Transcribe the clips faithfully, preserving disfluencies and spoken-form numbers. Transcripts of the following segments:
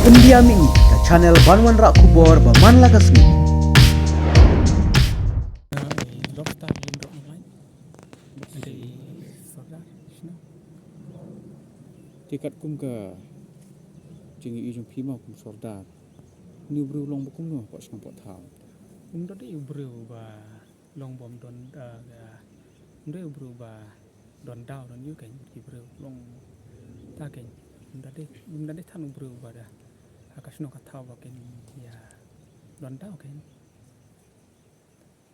Pyndiam ïa ngi ka channel ban wanrah khubor ba man la ka sngi. Te katkum ka jingïohi jong phi mo kum sordar, une u briew u long ba kumno hapoh shnong hapoh thaw? Um da dei u briew ba long bym don, eh, um da dei u briew ba don daw don ïew keiñ, ki briew long ta keiñ. Um da dei, um da dei than u briew ba da ha ka shnong ka thaw ba kin ïa don daw keiñ.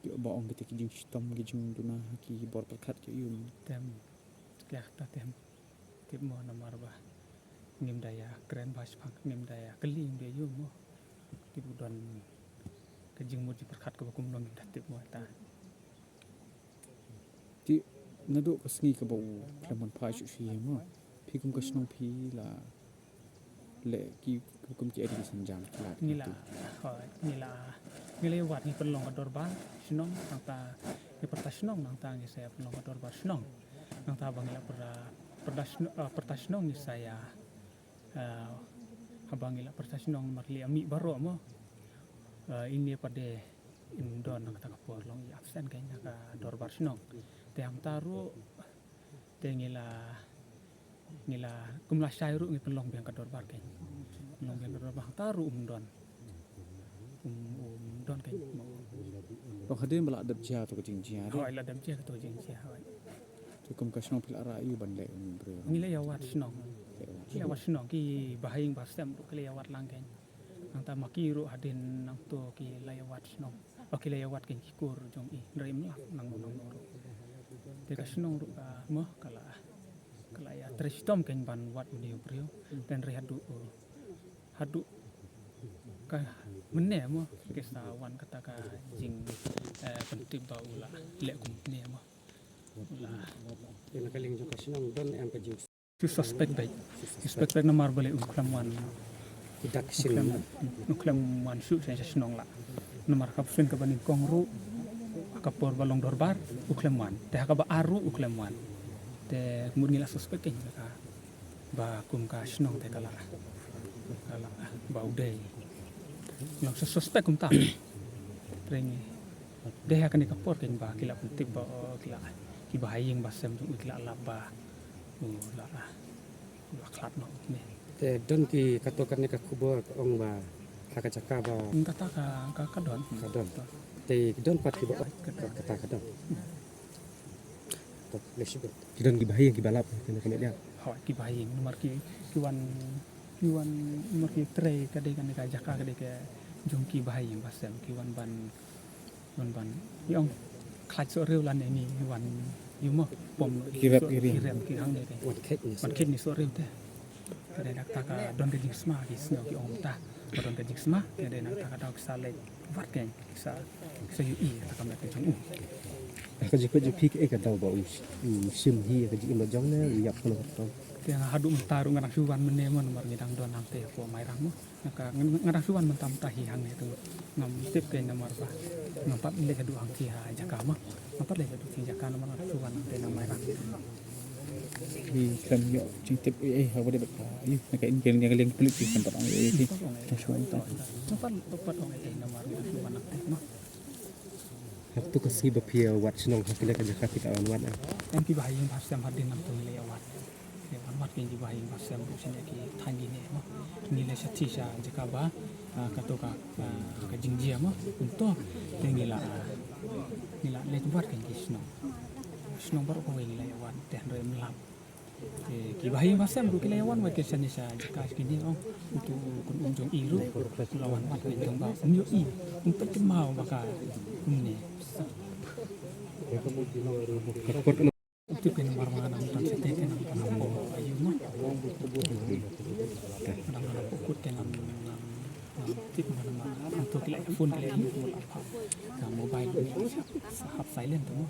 Ïoh ba ong kita ki jingshitom ki jingduna ha ki bor pyrkhat ki ïum. Te kata te tip mo namar ba ngim da ïa kren ba shipang, ngim da ïa kylli, ngim da ïa ïum mo. Tip u don ka jingmut jingpyrkhat kaba kumno ngim da tip mo ta. Te naduh ka sngi kaba u khlem wan phai shuh shuh mo, phi kum ka shnong phi la leh ki, kum ki education jam ki la ngi la, hooid, ngi la, ngi la ïa wad, ngi pynlong ka dorbar shnong, nangta ngi pyrta shnong, nangta ngi sa ïa pynlong ka dorbar shnong. Nangta ba ngi la pyrta, pyrta shnong, eh, pyrta shnong ngi sa ïa, eh, haba ngi la pyrta shnong namar leh mih baroh mo. Eh, ine pat de im don na kata ka por, long i absent keiñ na ka dorbar shnong. Te hangta ruh te ngi la, ngi la, kum la shai ruh ngi pynlong biang ka dorbar keiñ. Pynlong biang ka dorbar, hangta ruh um don. Um, um don keiñ. Long hadien ba la dep jia to ka jingjia de. Hooid, la dep jia to ka jingjia, hooid. Te kum ka shnong phi la rah ïa u ban leh une u briew? Ngi la ïa wad shnong. Ngi la ïa wad shnong, ki bahaïing bahasem ruh ki la ïa wad lang keiñ. Nangta ma ki ruh hadien nangto ki la ïa wad shnong. Oh, ki la ïa wad keiñ ki kur jong i, hynrei im lap nangno nangno ruh. Te ka shnong ruh ka mo, ka la, ka la ïa trei shitom keiñ ban wad une u briew. Te hynrei haduh, haduh ka mynne mo, ki sa wan kata ka jing, eh, pyntip ba u la leh kumne mo. U la. Te na ka liang jong ka shnong don em ka jing Shu suspect beit. Shu suspect beit namar balei um khlem wan. Dak shin. Um khlem, um khlem wan shuh sha shnong la. Namar ka pyrshah kaba nyngkong ruh, ha ka por ba long dorbar u khlem wan. Te ha kaba ar ruh u khlem wan. Te mut ngi la suspect keiñ ka ba kum ka shnong te ka la, ka la ba u dei. Long shu suspect kumta. Te ngi dei ha kane ka por keiñ ba ki la pyntip ba, oh, ki la, ki bahaïing bahasem jong u ki la lap ba u la, u la khlad noh ne. Te don ki, kato kane ka khubor ka ong ba ha ka jaka ba. Hmm, kata ka, ka, ka don. Ka don. Te ki don pat ki ba, oh, kata ka don. To, leh shuh. Ki don ki bahaïing ki ba lap kane ka met ïa. Hooid, ki bahaïing namar ki, ki wan, ki wan namar ki trei ka dei kane ka jaka ka dei ka jong ki bahaïing bahasem, ki wan ban Ban ban. Ïa ong khlad soh riew lane ngi wan ïa mo pom ki rep, ki rep, ki rep ki hangne te. Wan khet ni soh riew te. Te dei na kata ka don ka jingsma ki sngew ki ong ta. Ka don ka jingsma te dei na kata ka daw ki sa leit wad keiñ ki sa, ki sa ïohi ïa ka met ka jong u. Ka jingkut jong phi kaei ka daw ba u shim hi ka jingim la jong ne u ïap kano kano. Te nga haduh mynta ruh nga dang shu wan mynne mo namar ngi dang don hangte hapoh Mairang mo. Nga ka, nga, nga dang shu wan mynta mynta hi hangne te ngam tip keiñ namar ba ngam pat leit haduh hangki ha jaka ma. Ngam pat leit haduh ki jaka namar nga dang shu wan hangte na Mairang. Ngi khlem ïoh jingtip ei ei ha kaba dei bad ka, ïa na ka in, ïa ka liang pulit ngi khlem pat ong ei ei. Ngam pat ong ei ei. Ngam pat, pat ong ei ei namar nga dang shu wan hangte ma. Hato ka sngi ba phi ïa wad shnong ha kane ka jaka phi la wan wad, eh? Em ki bahaïing bahasem hadien nangto ngi la ïa wad. Ïa wan wad keiñ ki bahaïing bahasem ruh shane ki thaiñ kine mo. Ngi la sha thi sha jaka ba, ah, kato ka, ah, ka jingjia mo. Kumto te ngi la, ah, ngi la leit wad keiñ ki shnong. Shnong baroh kawei ngi la ïa wad te hynrei ym lap. Te ki bahaïing bahasem ruh ki la ïa wan wad keiñ shane sha jaka kine ong. Uto u khun um jong i ruh u la wan wad keiñ tang ba um ïohi, um peit kynmaw ba ka kumne. Tip keiñ namar ma nga nang tang shatei keiñ nang pynhap aïu ma. Nang nang kut keiñ nang, nang tip ma namar nangto ki la ïa phone ki la ïa lut mo la pha ka mobile hap silent to mo.